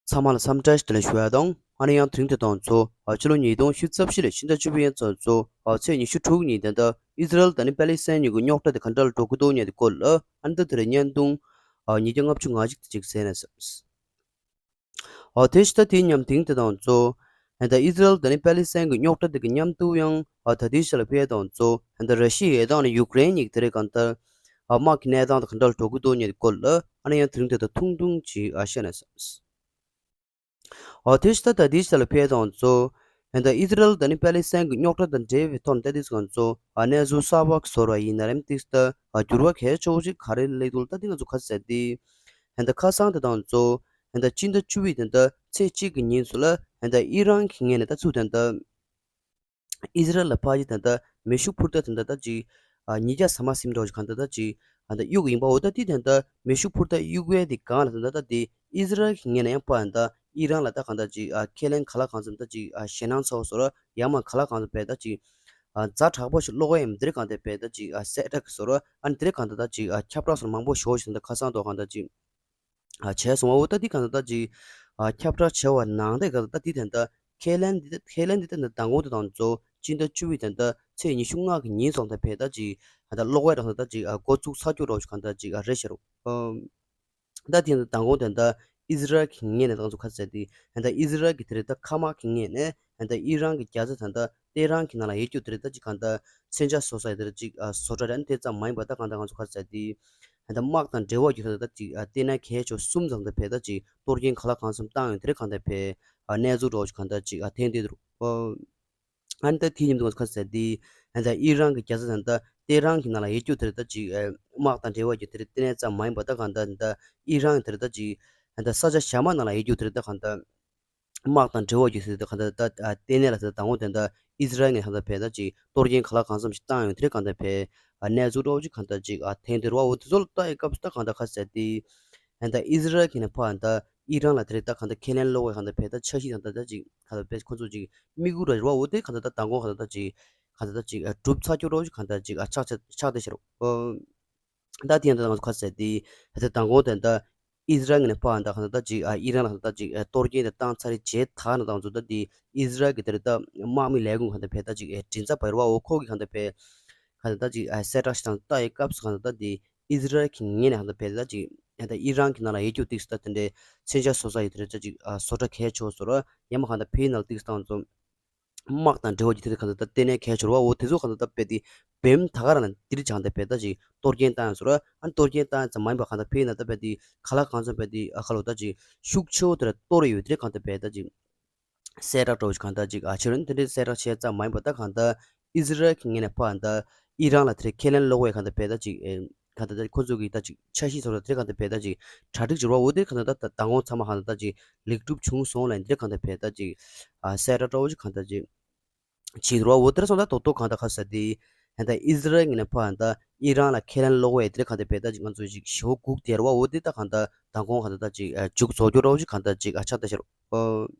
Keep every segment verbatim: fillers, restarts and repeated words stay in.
ཚང་མ་ལ་འཚམས་འདྲི་བདེ་ལེགས་ཞུ་ཡ་དང་། ཨ་ནི་ཡང་དེ་རིང་དེ་དང་གཙོ་ཨ་ཕྱི་ལོ་ཉིས་སྟོང་ཉི་ཤུ་རྩ་བཞི་ལོའི་ཕྱི་ཟླ་བཅུ་པའི་ཚེས་གཙོ་ཨ་ཚེས་ཉི་ཤུ་དྲུག་ཉིན་དེ་འདྲ་ཨི་ཟི་རལ་དང་ནི་པེ་ལི་སི་ཐན་གཉིས་ཀྱི་རྙོག་དྲ་དེ་ག་འདྲ་ལ་འགྲོ་གི་འདུག་ཉེ་དེ་སྐོར་ལ་ཨ་ནི་ད་དེ་རིང་བརྙན་ཐུང་ཨ་ཉིས་བརྒྱ་ལྔ་བཅུ་ང་གཅིག་དེ་ཅིག་གསན་ན་བསམས། ཨོ་དེ་ཕྱི་ད་དེ་མཉམ་དེང་དེ་དང་གཙོ། ཨ་ད་ཨི་ཟི་རལ་དང་ནི་པེ་ལི་སི་ཐན་གྱི་རྙོག་དྲ་དེ་གི་མཉམ་དུ་ཡང་ཨ་ད་དེའི་ཞལ་ལ་ཕེབས་དང་གཙོ་ཨ་ད་ར་ཤི་ཡ་དང་ནི་ཡུཀ་རེན་གཉིས་ཀྱི་དེ་རེ་གང་ལྟར་ཨ་དམག་གི་གནས་སྟངས་དེ་ག་འདྲ་ལ་འགྲོ་གི་འདུག་ཉེ་དེ་སྐོར་ལ་ཨ་ནི་ཡང་དེ་རིང་དེ་ད་ཐུང་ཐུང་ཅིག་ཨ་བཤད་ན་བསམས། ཨོ་དེ་ཕྱི་ད་ད་དེའི་ཞལ་ལ་ཕེབས་དང་གཙོ། ཨ་ད་ཨི་ཟི་རལ་དང་ནི་པེ་ལི་སི་ཐན་གྱི་རྙོག་དྲ་དང་འབྲེལ་བའི་ཐོག་ནས་ད་དེ་ཚོ་གང་གཙོ་ཨ་གནས་ཚུལ་གསར་པ་བཟོ་ར་ཡིན་ན་རེམ་ཏིག་ད་ཨ་འགྱུར་བ་གལ་ཆེ་བོ་ཞིག་ག་རེ་སླེབས་འདུག་ད་དེ་ང་ཚོ་ག་ཟེར་དེ། ཨ་ད་ཁ་སང་དེ་དང་གཙོ། ཨ་ད་སྤྱི་ཟླ་བཅུ་པའི་དེ་ད་ཚེས་གཅིག་གི་ཉིན་ཚོ་ལ་ཨ་ད་ཨི་རན་གྱི་ངོས་ནས་ད་ཚུར་དེ་ད་ཨི་ཟི་རལ་ལ་ཕར་ཅིག་དེ་ད་མེ་ཤུགས་འཕུར་མདའ་དེ་ད་ད་ཅིག་ཨ་ཉིས་བརྒྱ་ཟ་མ་ཟིན་འགྲོ་ཅིག་གང་ད་ད་ཅིག་ཨ་ད་གཡུག་ཡིན་པ་འོ་ད་དེ་དེ་ད་མེ་ཤུགས་འཕུར་མདའ་གཡུག་ཡས་དེ་གང་ལ་དེ་ད་ད་དེ་ཨི་ཟི་རལ་གྱི་ངོས་ནས་ཡང་ཕར་ད་ཨི་རན་ལ་ད་གང་ད་ཅིག་ཨ་ཁས་ལེན་ག་ལ་གང་འཚམ་ད་ཅིག་ཨ་ཞེད་སྣང་ཚ་བོ་བཟོ་ར་ཡང་མ་ག་ལ་གང་འཚམ་བས་ད་ཅིག་ཨ་ཛ་དྲག་པོ་ཞིག་སློག་གི་ཡིན་དེ་རེ་གང་ད་བས་ད་ཅིག་ཨ་གསལ་བསྒྲགས་བཟོ་ར་ཨ་ནི་དེ་རེ་གང་ད་ད་ཅིག་ཨ་ཁྱབ་བསྒྲགས་སོར་མང་པོ་ཞོ་ཞིག་ད་ཁ་སང་དོ་གང་ད་ཅིག་ཨ་བྱས་སོང་བ་འོ་ད་འདི་གང་ལྟར་ཅིག་ཨ་ཁྱབ་བསྒྲགས་བྱས་པ་ནང་དེ་གང་ལྟར་འདི་དེ་འདྲ་ཁས་ལེན་འདི་ཁས་ལེན་འདི་དེ་འདྲ་མདང་དགོང་དེ་དང་གཙོ་སྤྱི་ཟླ་བཅུ་པའི་དེ་འདྲ་ཚེས་ཉི་ཤུ་ལྔ་གི་ཉིན་སོང་དེ་བས་ད་ཅིག་ཨ་ད་གློག་བས་རང་ད་ཅིག་ཨ་འགོ་བཙུགས་ཚར་རྒྱུ་རོགས་ཞིག་གང་ལྟར་ཅིག་ཨ་རེད་ཤག་རོགས། ཨ་ད་དེ་འདྲ་མདང་དགོང་དེ་འདྲ་ཨི་ཟི་རལ་གྱི་ངོས་ནས་ང་ཚོ་ཁ་ཟེར་དེ་ཨ་ད་ཨི་ཟི་རལ་གྱི་དེ་རེད་ད་མཁའ་དམག་གི་ངོས་ནས་ཨ་ད་ཨི་རན་གྱི་རྒྱལ་ས་དེ་འདྲ་ཏེ་རན་གྱི་ནང་ལ་ཡོད་རྒྱུ་དེ་རེད་ད་ཅིག་གང་ལྟར་མཚོན་ཆ་བཟོ་ས་ཡི་དེ་རེད་ཅིག་ཨ་བཟོ་གྲྭ་རེད་ཨ་ནི་དེ་ཙམ་མ་ཡིན་པ་ད་གང་ལྟར་ང་ཚོ་ཁ་ཟེར་དེ། ཨ་ད་དམག་དང་འབྲེལ་བ་ཡོད་ས་ད་ཅིག་ཨ་ལྟེ་གནས་གལ་ཆེ་བ་གསུམ་ཙམ་ད་བས་ད་ཅིག་གཏོར་སྐྱོན་ག་ལ་གང་འཚམ་བཏང་ཡོད་དེ་རེད་གང་ད་བས་ཨ་གནས་ཚུལ་རོགས་ཅིག་གང་ད་ཅིག་ཨ་ཐེངས་དེ་རུ་ཨ་ནི་ད་དེའི་ཉིན་དུ་ང་ཚོ་ཁ་ཟེར་དེ་ཨ་ད་ཨི་རན་གྱི་རྒྱལ་ས་ད་ད་ལྟེ་རན་གྱི་ནང་ལ་ཡོད་རྒྱུ་དེ་རེད་ད་ཅིག་ཨ་དམག་དང་འབྲེལ་བ་ཡོད་དེ་རེད་ལྟེ་གནས་ཙམ་མ་ཡིན་པ་ད་གང་ད་ད་ཨི་རན་གྱི་དེ་རེད་ད་ཅིག་ཨ་ད་ས་ཆ་གཞན་མ་ནང་ལ་ཡོད་རྒྱུ་དེ་རེད་ད་གང་ད། དམག་དང་འབྲེལ་བ་ཡོད་ཟེར་ཏེ་གང་ལྟར་ད་ལྟེ་གནས་ལ་ཟེར་དང་པོ་དེ་འདྲ་ཨི་ཟི་རལ་ངས་གང་ལྟར་བས་ད་ཅིག་གཏོར་སྐྱོན་ག་ལ་གང་འཚམ་ཞིག་བཏང་ཡོད་དེ་རེད་གང་ལྟར་བས་གནས་ཚུལ་རོགས་ཅིག་གང་ལྟར་ཅིག་ཐེངས་དེ་རུ་བ་འོ་དེ་ཚོ་ལ་ལྟ་ཡི་སྐབས་སུ་ད་གང་ལྟར་ཁ་ཟེར་ཏེ་ད་ལྟ་ཨི་ཟི་རལ་གྱི་ནས་ཕར་ད་ཨི་རན་ལ་དེ་རེད་ད་གང་ལྟར་ཁས་ལེན་སློག་པའི་གང་ལྟར་བས་ད་འཆར་གཞི་དང་ད་ད་ཅིག་གང་ལྟར་བས་ཁོ་ཚོ་ཅིག་དམིགས་ཡུལ་ར་རེད་བ་འོ་དེ་གང་ལྟར་ད་མདང་དགོང་གང་ལྟར་ད་ཅིག་གང་ལྟར་ད་ཅིག་གྲུབ་ཚར་རྒྱུ་རོགས་ཅིག་གང་ལྟར་ཅིག་ཆགས་ཆགས་ཆགས་བསྡད་ཤག་རོགས། ད་དེ་ཡང་ད་ང་ཚོ་ཁ་ཟེར་དེ་ད་ལྟ་མདང་དགོང་དེ་ད་ཨི་ཟི་རལ་ངོས་ནས་ཕར་ད་གང་ལྟར་ཅིག་ཨ་ཨི་རན་ལ་གང་ལྟར་ཅིག་ཨ་གཏོར་སྐྱོན་དེ་བཏང་ཚར་རེད་བྱས་ད་ན་ད་ང་ཚོ་ད་དེ་ཨི་ཟི་རལ་གྱི་དེ་རེད་ད་དམག་མི་ལས་ཁུངས་གང་ལྟར་བས་ད་ཅིག་ཨེ་མགྲིན་ཚབ་པ་རེད་བ་འོ་ཁོ་གི་གང་ལྟར་བས་གང་ལྟར་ཅིག་ཨ་གསལ་བསྒྲགས་ཤིག་དང་ལྟ་ཡི་སྐབས་སུ་གང་ལྟར་ད་དེ་ཨི་ཟི་རལ་གྱི་ངོས་ནས་གང་ལྟར་བས་ད་ཅིག་ཨ་ད་ཨི་རན་གྱི་ནང་ལ་ཡོད་རྒྱུ་ཏིག་སུ་ད་དེ་འདྲའི་མཚོན་ཆ་བཟོ་ས་ཡི་དེ་རེད་ད་ཅིག་ཨ་བཟོ་གྲྭ་གལ་ཆེ་བོ་བཟོ་ར་ཡང་མ་གང་ལྟར་བས་ནང་ཏིག་སུ་ད་ང་ཚོ། དམག་དང་འབྲེལ་བ་ཡོད་དེ་གང་ལྟར་ད་ལྟེ་གནས་གལ་ཆེ་བ་འོ་དེ་ཚོ་གང་ལྟར་ད་བས་དེ་བེམ་ད་ག་རང་ལ་དེ་རིགས་བྱང་ད་བས་ད་ཅིག་གཏོར་སྐྱོན་བཏང་ཡང་ཟེར་ར་ཨ་གཏོར་སྐྱོན་བཏང་ཡང་ཙམ་མ་ཡིན་པ་གང་ལྟར་བས་ན་ད་བས་དེ་ག་ལ་གང་འཚམ་བས་དེ་ཨ་ཁ་ལོ་ད་ཅིག་ཤུགས་ཆེ་བོ་དེ་ལ་གཏོར་ཡོད་དེ་གང་ལྟར་བས་ད་ཅིག་གསལ་བསྒྲགས་འགྲོ་ཅིག་གང་ལྟར་ཅིག་ཨ་ཆེ་རུ་དེ་འདྲའི་གསལ་བསྒྲགས་བྱས་ཙམ་མ་ཡིན་པ་ད་གང་ལྟར་ཨི་ཟི་རལ་གྱི་ངོས་ནས་ཕར་ད་ཨི་རན་ལ་དེ་རིགས་ཁས་ལེན་སློག་པའི་གང་ལྟར་བས་ད་ཅིག་ཨེ་གང་ལྟར་ད་ཁོ་ཚོ་གི་ད་ཅིག་འཆར་གཞི་ཚོ་ལ་དེ་གང་ལྟར་བས་ད་ཅིག་གྲ་སྒྲིག་བྱེད་རོགས་འོ་དེ་གང་ལྟར་ད་ད་མདང་དགོང་ཚང་མ་གང་ལྟར་ད་ཅིག་ལེགས་གྲུབ་བྱུང་སོང་ལ་དེ་གང་ལྟར་བས་ད་ཅིག་ཨ་གསལ་བསྒྲགས་འགྲོ་ཅིག་གང་ལྟར་ཅིག་བྱེད་རོགས་འོ་དེར་སོང་ད་རྡོག་རྡོག་གང་ལྟར་ཁ་ཟེར་དེ། ད་ཨི་ཟི་རལ་ངོས་ནས་ཕར་ད་ཨི་རན་ལ་ཁས་ལེན་སློག་པའི་དེ་གང་ལྟར་བས་ད་ཅིག་ང་ཚོ་ཅིག་ཞེ་པོ་སྒུག་བསྡད་རོགས་འོ་དེ་ད་གང་ལྟར་མདང་དགོང་གང་ལྟར་ད་ཅིག་མཇུག་རྫོགས་རྒྱུ་རོགས་ཅིག་གང་ལྟར་ཅིག་ཨ་ཆགས་བསྡད་ཤག་རོགས།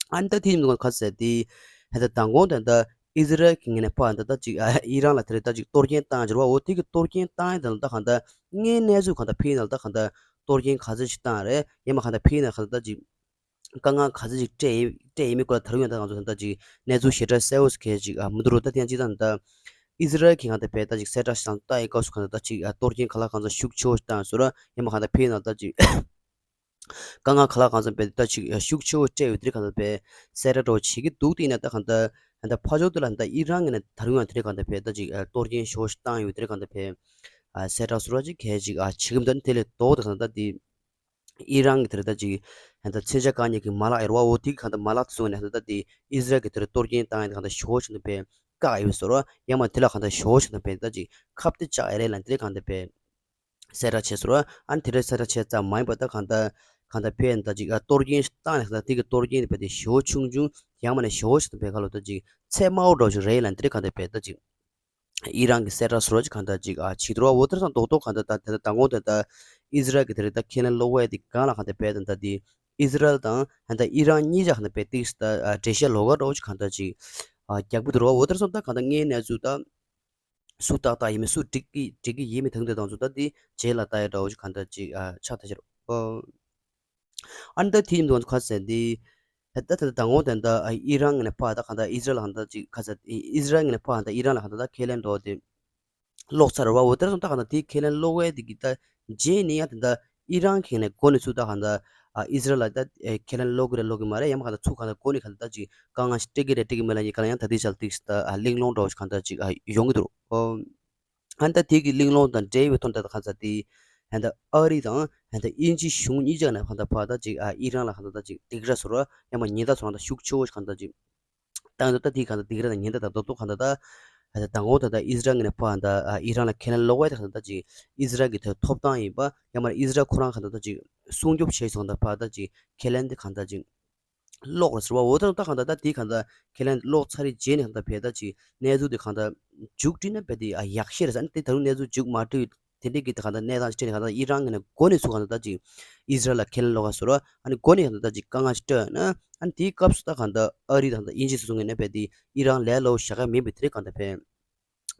ཨ་ནི་ད་དེ་ཡིན་མདོག་ཁ་ཟེར་དེ། ད་མདང་དགོང་ད་ད་ཨི་ཟི་རལ་གྱི་ངོས་ནས་ཕར་ད་ད་ཅིག་ཨ་ཨི་རན་ལ་དེ་རེད་ད་ཅིག་གཏོར་སྐྱོན་བཏང་ཡང་ཟེར་བ་འོ་དེ་གི་གཏོར་སྐྱོན་བཏང་ཡང་ད་ད་གང་ལྟར་དངོས་གནས་ཚུལ་གང་ལྟར་ཕེ་ཡིན་ན་ད་གང་ལྟར་གཏོར་སྐྱོན་ག་ཚོད་ཅིག་བཏང་རེད་ཡང་མ་གང་ལྟར་ཕེ་ཡིན་ན་གང་ལྟར་ད་ཅིག་དཀའ་ངལ་ག་ཚོད་ཅིག་སྤྲད་ཡོད་སྤྲད་ཡོད་མེད་སྐོར་ལ་ད་རུང་ཡང་ད་ང་ཚོ་ད་ལྟ་ཅིག་གནས་ཚུལ་ཞེ་དྲག་གསལ་བོ་ཞིག་གལ་ཅིག་ཨ་མི་འདུག་རོ། ད་དེ་ཡང་ཅིག་ད་ད་ཨི་ཟི་རལ་གྱིས་གང་ལྟར་བས་ད་ཅིག་གསལ་བསྒྲགས་ཤིག་དང་ལྟ་ཡི་སྐབས་སུ་གང་ལྟར་ད་ཅིག་ཨ་གཏོར་སྐྱོན་ག་ལ་གང་འཚམ་ཤུགས་ཆེ་བོ་ཞིག་བཏང་ཡོད་བཟོ་ར་ཡང་མ་གང་ལྟར་ཕེ་ཡིན་ན་ད་ཅིག་དཀའ་ངལ་ག་ལ་གང་འཚམ་བས་ད་ཅིག་ཨ་ཤུགས་ཆེ་བོ་སྤྲད་ཡོད་དེ་གང་ལྟར་བས་གསལ་བསྒྲགས་འདྲ་བོ་བྱེད་ཀྱི་འདུག་དེ་ཡིན་ན་ད་གང་ལྟར་ད་ཕར་ཕྱོགས་དེ་ལ་ད་ཨི་རན་ངོས་ནས་ད་རུང་ཡང་དེ་གང་ལྟར་བས་ད་ཅིག་ཨ་གཏོར་སྐྱོན་ཤུགས་ཆེ་བོ་ཞིག་བཏང་ཡོད་དེ་གང་ལྟར་བས་ཨ་གསལ་བསྒྲགས་བཟོ་ར་ཅིག་གལ་ཅིག་ཨ་བྱེད་ཀྱི་མི་འདུག་དེ་ལས་ལྡོག་སྟེ་གང་ལྟར་དེ། ཨི་རན་གྱི་དེར་ད་ཅིག་ད་མཚོན་ཆ་བཀག་ཉར་གྱི་མ་ལག་ཡོད་རེད་བ། འོ་དེ་གང་ལྟར་མ་ལག་དེ་ཚོ་ནས་ད་ལྟ་དེ་ཨི་ཟི་རལ་གྱི་དེར་གཏོར་སྐྱོན་བཏང་ཡོད་དེ་གང་ལྟར་ཞེ་པོ་ཅིག་ནས་བས་བཀག་ཡོད་བཟོ་ར་ཡང་མ་དེ་ལ་གང་ལྟར་ཞེ་པོ་ཅིག་ནས་བས་ད་ཅིག་ཁ་གཏད་བཅག་ཡ་རེད་ལབ་དེ་གང་ལྟར་བས་གསལ་བསྒྲགས་བྱས་བཟོ་ར། ཨ་ནི་དེ་འདྲ་གསལ་བསྒྲགས་བྱས་ཙམ་མ་ཡིན་པ་ད་གང་ལྟར་གང་ལྟར་བས་ད་ཅིག་ཨ་གཏོར་སྐྱོན་བཏང་ནས་ད་དེ་གི་གཏོར་སྐྱོན་དེ་བས་དེ་ཞེ་པོ་ཆུང་ཆུང་ཡང་མ་ནས་ཞེ་པོ་ཅིག་ནས་བས་ག་ལོ་ད་ཅིག་ཚད་དམའ་བོ་འདྲ་བོ་ཅིག་རེད་ལབ་དེ་གང་ལྟར་བས་ད་ཅིག་ཨི་རན་གྱི་གསལ་བསྒྲགས་བཟོ་ར་ཅིག་གང་ལྟར་ཅིག་ཨ་བྱེད་འདུག་ར། འོ་དེར་སང་རྡོག་རྡོག་གང་ལྟར་ད་ད་ལྟ་མདང་དགོང་དེ་ད་ཨི་ཟི་རལ་གྱི་དེ་རེད་ད་ཁས་ལེན་སློག་པའི་དེ་སྒང་ལ་གང་ལྟར་བས་ད་ད་དེ་ཨི་ཟི་རལ་དང་ད་ཨི་རན་གཉིས་ཆ་གང་ལྟར་བས་ཏིག་ད་འགྲེལ་བཤད་ལོགས་ཀ་འདྲ་བོ་ཅིག་གང་ལྟར་ཅིག་ཨ་རྒྱག་གི་འདུག་ར། འོ་དེར་སང་ད་གང་ལྟར་དངོས་གནས་ཚུལ་ད་སུ་ཏག་ཏག་ཡིན་མིན་སུ་འགྲིག་གི་འགྲིག་གི་ཡིན་མིན་དེ་འདྲ་དང་ཚོ་ད་དེ་རྗེས་ལ་ལྟ་ཡ་འདྲ་བོ་ཅིག་གང་ལྟར་ཅིག་ཨ་ཆགས་ད་ཤར། ཨོ། ཨ་ནི་ད་དེ་ཡིན་དུས་ཁ་ཟེར་འདི། ད་ད་ད་དང་པོ་དེ་འདྲ་ཨི་རན་ངོས་ནས་ཕར་ད་གང་ལྟར་ཨི་ཟི་རལ་ལ་གང་ལྟར་ཅིག་ཁ་ཟེར། ཨི་ཟི་རལ་ངོས་ནས་ཕར་ད་ཨི་རན་ལ་གང་ལྟར་ད་ཁས་ལེན་འགྲོ་དེ་ལོག་ཚར་བ། འོ་དེར་སོང་ད་གང་ལྟར་དེའི་ཁས་ལེན་ལོག་བས་དེ་གི་ད་རྗེས་ནས་ཡང་དེ་འདྲ་ཨི་རན་གྱི་ནས་འགོ་ནས་ཚུར་ད་གང་ལྟར་ཨི་ཟི་རལ་ལ་ད་ཁས་ལེན་ལོག་གི་རེད་ལོག་གི་མ་རེད། ཡང་མ་གང་ལྟར་ཚུར་གང་ལྟར་འགོ་ནས་གང་ལྟར་ད་ཅིག་དཀའ་ངལ་ཞིག་སྤྲད་ཀྱི་རེད་སྤྲད་ཀྱི་མེད་ལ་ཡིན་གང་ལ་ཡང་ད་དེ་ཆ་ལ་ཏིག་ད་གླེང་སློང་འདྲ་བོ་ཞིག་གང་ལྟར་ཅིག་ཡོང་གི་འདུག་ཨ་ནི་ད་དེ་གི་གླེང་སློང་དང་འབྲེལ་བའི་ཐོག་ནས་ད་གང་ལྟར་དེ་ད་ཨ་རི་དང་ད་དབྱིན་ཇི་གཞུང་གཉིས་ཆ་ནས་གང་ལྟར་ཕར་ད་ཅིག་ཨི་རན་ལ་གང་ལྟར་ད་ཅིག་སྡིགས་ར་བཟོ་འདྲ་ཡང་མ་ཉེན་བརྡ་བཟོ་འདྲ་ད་ཤུགས་ཆེ་བོ་ཞིག་གང་ལྟར་ཅིག་བཏང་འདུག་ད་དེ་གང་ལྟར་སྡིགས་ར་དང་ཉེན་བརྡ་དང་རྡོག་རྡོག་གང་ལྟར་ད་ད་དང་པོ་ད་ད་ཨི་ཟི་རལ་ངོས་ནས་ཕར་ད་ཨི་རན་ལ་ཁས་ལེན་ལོག་བས་ད་གང་ལྟར་ད་ཅིག་ཨི་ཟི་རལ་གྱི་ཐོབ་ཐང་ཡིན་པ་ཡང་མ་ཨི་ཟི་རལ་ཁོ་རང་གང་ལྟར་ད་ཅིག་སྲུང་སྐྱོབ་བྱས་སོང་ད་ཕར་ད་ཅིག་ཁས་ལེན་དེ་གང་ལྟར་ཅིག་ལོག་རེད་ཟེར་བ། འོ་ད་ད་གང་ལྟར་ད་དེ་གང་ལྟར་ཁས་ལེན་ལོག་ཚར་རེ་རྗེས་ནས་གང་ལྟར་བས་ད་ཅིག་གནས་ཚུལ་དེ་གང་ལྟར་མཇུག་སྒྲིལ་ན་བས་དེ་ཡག་ཤོས་རེད་ཟེར། ཨ་ནི་དེ་ད་རུང་གནས་ཚུལ་མཇུག་མ་སྒྲིལ་དེ་འདྲའི་གི་ད་གང་ལྟར་གནས་སྟངས་ཤིག་སྤྲད་ནས་གང་ལྟར་ཨི་རན་གྱི་ནས་འགོ་ནས་ཚུར་གང་ལྟར་ད་ཅིག་ཨི་ཟི་རལ་ལ་ཁས་ལེན་ལོག་ག་བཟོ་འདྲ་ཨ་ནི་འགོ་ནས་གང་ལྟར་ད་ཅིག་དཀའ་ངལ་ཞིག་སྤྲད་ན་ཨ་ནི་དེའི་སྐབས་སུ་ད་གང་ལྟར་ཨ་རི་དང་ད་དབྱིན་ཇི་སོ་སོ་ངོས་ནས་བས་དེ་ཨི་རན་ལས་སླ་བོ་བཞག་ག་མིན་པའི་དེ་འདྲའི་གང་ལྟར་བས་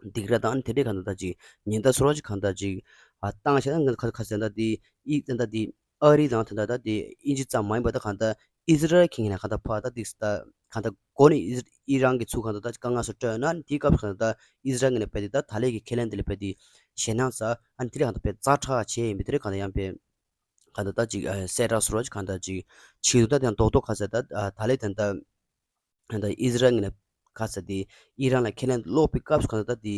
སྡིགས་ར་དང་ཨ་ནི་དེ་འདྲའི་གང་ལྟར་ད་ཅིག་ཉེན་བརྡ་བཟོ་འདྲ་ཅིག་གང་ལྟར་ཅིག་ཨ་བཏང་བྱས་ན་ང་ཁ་ཁ་ཟེར་ད་དེ་ཨི་ད་ད་དེ་ཨ་རི་དང་དེ་འདྲ་ད་དེ་དབྱིན་ཇི་ཙམ་མ་ཡིན་པ་ད་གང་ལྟར་ཨི་ཟི་རལ་གྱི་ངོས་ནས་གང་ལྟར་ཕར་ད་ཏིག་ད་གང་ལྟར་འགོ་ནས་ཨི་ཨི་རན་གྱི་ཚུར་གང་ལྟར་ད་དཀའ་ངལ་སོགས་སྤྲད་ན་དེའི་སྐབས་སུ་གང་ལྟར་ཨི་ཟི་རལ་ངོས་ནས་བས་དེ་ད་ད་ལས་ཀྱི་ཁས་ལེན་དེ་ལ་བས་དེ་ཞེད་སྣང་ཚ་ཨ་ནི་དེ་ལས་གང་ལྟར་བས་ཛ་དྲག་བྱས་ཡིན་པའི་དེ་ལས་གང་ལྟར་ཡང་བས་གང་ལྟར་ད་ཅིག་གསལ་བསྒྲགས་སོགས་གང་ལྟར་ཅིག་བྱེད་འདུག་ད་དེ་ཡང་རྡོག་རྡོག་ག་ཟེར་ད་ད་ལས་དེ་ད་ད་ཨི་ཟི་རལ་ངོས་ནས་ག་ཟེར་དེ་ཨི་རན་ལ་ཁས་ལེན་ལོག་པའི་སྐབས་སུ་ག་ཟེར་ད་དེ་